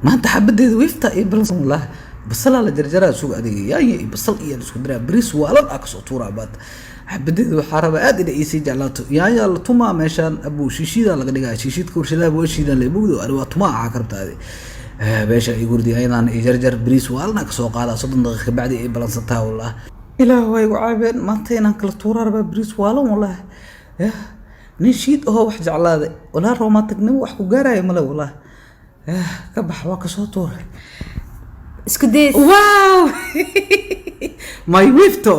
Maanta xabadeeda wiifta iyo balansan wallahi. Basalaa la jarjaraa, suga adiga, yaanya iyo basal iyo la isku diraa, bariis waalan aa kasoo tuuraa. Maanta xabadeeda waxaa rabaa aad inay iisii jeclaato. Yaanya la tumaa meeshaan, abuu shiishiidaa laga dhigaa, shiishiidka warshadaha waa shiidaan leebugdo ani waa tumaa axaa karabta adi. Meesha ay gurdi ayadan iyo jarjar bariis waalana kasoo qaadaa 30 daqiiqa kabacdi ay balansantaa. Wallah, ilaah waa igu caabeen. Maanta inaan kala tuuraa rabaa bariis waalan wallah. Yah, nin shiid ahoo wax jeclaaday walaa romanticnimo wax ku gaaraayo male wallah. Yah, ka bax, waa kasoo tuuray. Isku days. Wow, my wifto,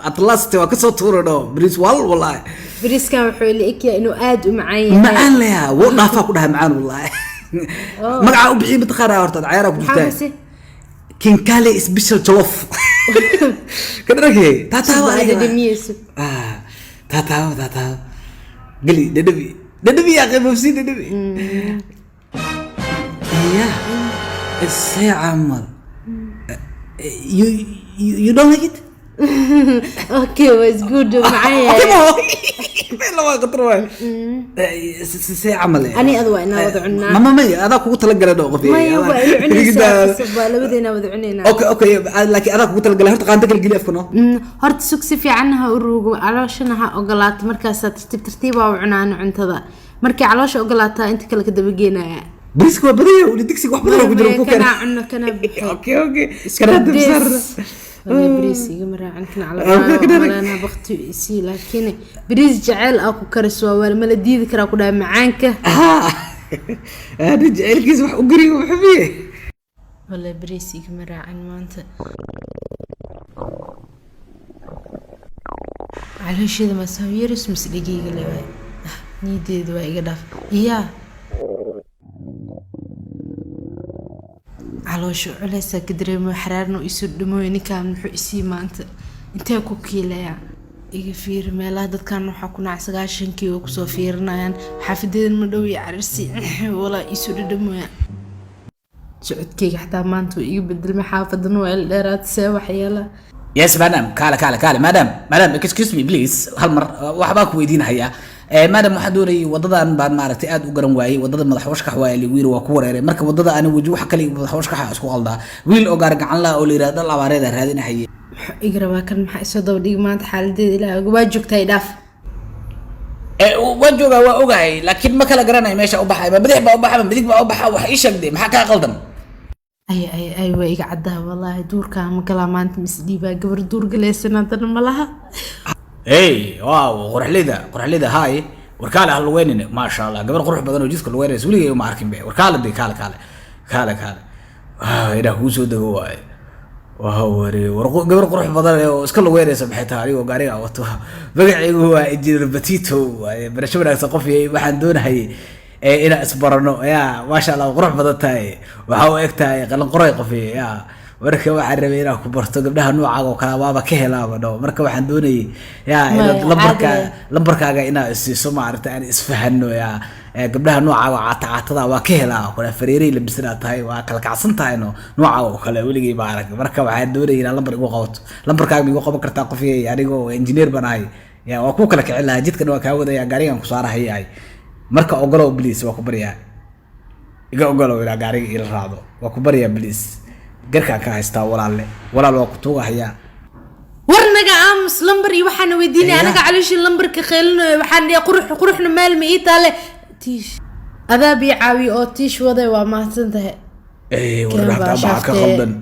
at last waa kasoo tuuray dho bariis waal wallahi. Bariiskan wuxuu ila egyahay inuu aad u macaan yahay. Macaan leha, wuu dhaafaa ku dhahay, macaan wallahi. Magacaa u bixiy mataqaanaa? Horta cayaaraa ku Maxaa jirtaa. Mase? Kinkale special jollof ka dharagay taataaba adiga. Dhadhamiyeyso. Ah, taataaba, taataaba, geli, dhadhabi, dhadhabi yaa qaybabsi, dhadhabi ya see camal. You don't like it? Okay, was good, macaan Okay. yahay. Mo laba qatar waay, see camal. Ani adu waa inaa wada cunnaa. Ma adaa kugu talagalay dho qof. Maya, waa ila cunaysaa, qasab waa labadeena wada cunaynaa. Okay, laakiin adaa kugu talagalay. Horta qaando kala geli afka no. Horta sug, si fiican ha u ruugo, calooshana ha ogolaato, markaasaa tartiib tartiib aa u cunaano cuntada. Markay caloosha ogolaataa inta kale ka dabageenaya. Bariiska waa badan yahay weli, digsiga wax badan oo ku jiro ku Kanaa keen. Cuno kanaa buxo. Okay, kanaa dabsaar. Wallahi bariis igama raacin kan. Ah, ka dharag. Caloonaha bakti isii, laakiin bariis jeceyl aa ku karis waa mala diidi karaa ku dhahay macaanka. Nin jaceylkiisa wax u gariyo muxubiye. Wallahi bariis igama raacin maanta. Caloosheeda ma soo yaris mise dhegeyga le waay. Ah, niyadeeda waa iga dhaaf iyaa. Caloosha culeysaa ka dareemo, xaraarna isu dhimooyo. Ninkaan muxuu isii maanta? Intee ku kiilayaa? Iga fiiri meelaha dadkan waxaa ku nac 90-kii oo kusoo fiirinayaan. Xaafadeedan ma dhow iyo cararsi walaa isu dhadhamooya. Socodkeyga xataa maanta wuu iga bedelmay, xaafadana waa il dheeraad see waxyeela. Yes madam, kaale, kaale, kaale madam, madam, excuse me please, hal mar waxbaa ku weydiinahayaa. Madam, waxaan doonayay wadadan baan maaragtay aad u garan waayey. Wadada madax washkax waaye lagu yiri, waa ku wareeray. Marka wadada ani weji wax kale iyo madax washkaxa isku qaldaa. Wiil oo gaar gacan la oo la yiraahdo dhal abaareeda raadinahayay. Muxuu iga rabaa kan? Maxaa isoo daba dhigi maanta? Xaaladeeda ilaah waa joogtaa, i dhaaf. Waan joogaa, waa ogahay, laakiin ma kala garanayo meesha u baxay. Ma bidix baa u baxa, ma midig baa u baxa? Wax ii sheegday, maxaa kaa qaldan? Ay ay ay, waa iga caddaha wallaahi. Duurkaa ma galaa maanta mis dhiibaa? Gabar duur galaysan haddana ma laha. Hey, wow, qoraxlida, qoraxlida, hi, warkaale ha lugeynine. Maasha Allah, gabar qurux badan oo jidka lugeynaysa weligay uma arkin be. Warkaale de, kaale, kaale, kaale, kaale. Waaw, ilaah kuu soo dego waaye. Waa ware war gabar qurux badan oo iska lugeynaysa maxay tahay anigoo gaariga wato? Magacaygu waa Engineer Batito waaye. Barasho wanaagsan qof yahay. Waxaan doonahayay inaan isbarano. Ya, maasha Allah, qurux badan tahay, waxaa u eg tahay qalin qoray qof yahay. Ya, marka waxaan rabay inaan ku barto. Gabdhaha noocaaga oo kale waaba ka helaaba dho. Marka waxaan doonayay ya inaad Maya, lambarka caadi. lambarkaaga inaad isiiso, maaragtay aan isfahano. Ya, gabdhaha noocaaga oo caata caatada waa ka helaa oo kale, fariiray labisanaa tahay, waa kala kacsan tahay. No noocaaga oo kale weligay ma arag. Marka waxaan doonayay inaad lambar igu qabato. Lambarkaaga ma igu qaban kartaa qof yahay? Anigoo engineer baan ahay. Ya, waa ku kala kicin lahaa, jidkana waa kaa wadaya, gaarigaan ku saarahayahay. Marka ogolow please, waa ku baryaa, iga ogolow inaa gaariga ila raacdo. Waa ku baryaa please, garkaan ka haystaa walaalle, walaal, waa ku tuugahayaa. War naga aamus, lambar iyo waxaana weydiinaya. Aya. Anaga calooshii lambarka qeylinayo, waxaan dhihi qurux quruxna meel ma ii taale. Tiish adaa bii caawiyo oo tiish waday, waa mahadsan tahay. War Keen baa hataa maxaa ka shaaftee. qaldan?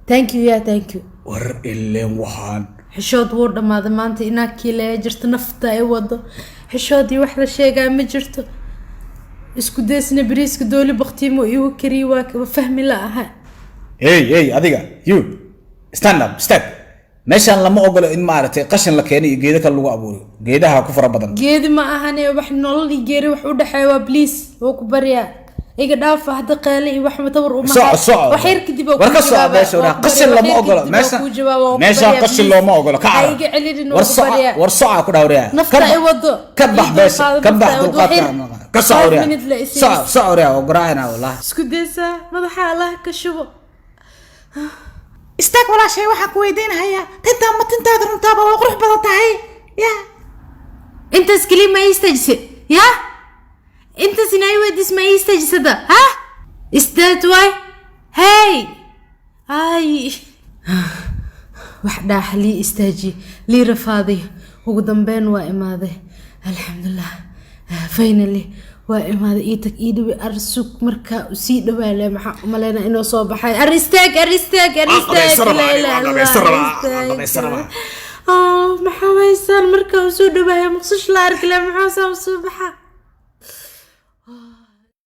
Thank you ya, thank you. War ileen waxaan Xishood wuu dhammaaday maanta. Inaa kiileeya jirto nafta ay wado, xishoodii wax la sheegaa ma jirto. Isku daysna bariiska dooli baktiimo igu kariye, waa fahmi la aha. Hey, hey, adiga, you stand up, step. Meeshaan lama ogolo in maaragtay qashin la keeno iyo geedo kale lagu abuuro. Geedaha ku fara badan. Geedi ma ahane, wax nolol iyo geeri wax u dhexeeya waa. Please, waa ku baryaa, iga dhaafa hadda. Qeele iyo wax tabar uma Soco, soco. Wax yar kadib waa War kuu ka soco jawaabaa, meesha. waa Waraa ku qashin baryaa, lama wax yar ogolo kadib waa meesha. kuu jawaabaa, waa ku Meeshaan baryaa, qashin please. looma ogolo, ka Ha carar. iga celinin, War waa ku soco. baryaa. War soca ku dhawriyaa. Nafta ay wado. Ka bax Ii meesha. dulqaado, Ka bax. nafta ay wado. Wax Dulqaadka ka soco. 5 Wariyaa minute la isii. Soco, soco wariyaa, oo garaacina wallah. Isku daysaa madaxa Allah ka shubo. Istaag walaashay, waxaan ku weydiinahayaa tintaa ma tintaada runtaaba? Waa qurux badan tahay ya. Intaas keliya ma ii istaajise ya? Intaas inaa ii weydiis ma ii istaajisada ha? Is that why? Hey, ay, wax dhaax lii istaaji, lii rafaaday. Ugu dambeyn waa imaaday, alxamdulilah, finally waa imaaday. Ii tag, ii dhawi, ar sug. Markaa usii dhawaale, maxaa umaleynaa inuu soo baxay? Ar istaag, ar istaag, ar Waan istaag. qabaysan rabaa, Laa aniga, ilaaha waan qabaysan illallah, rabaa, istaag. waan qabaysan rabaa. Oh, maxaa waysaan? Markaa usoo dhawaaya, muqsisho la arkile, maxaa saa usoo baxa?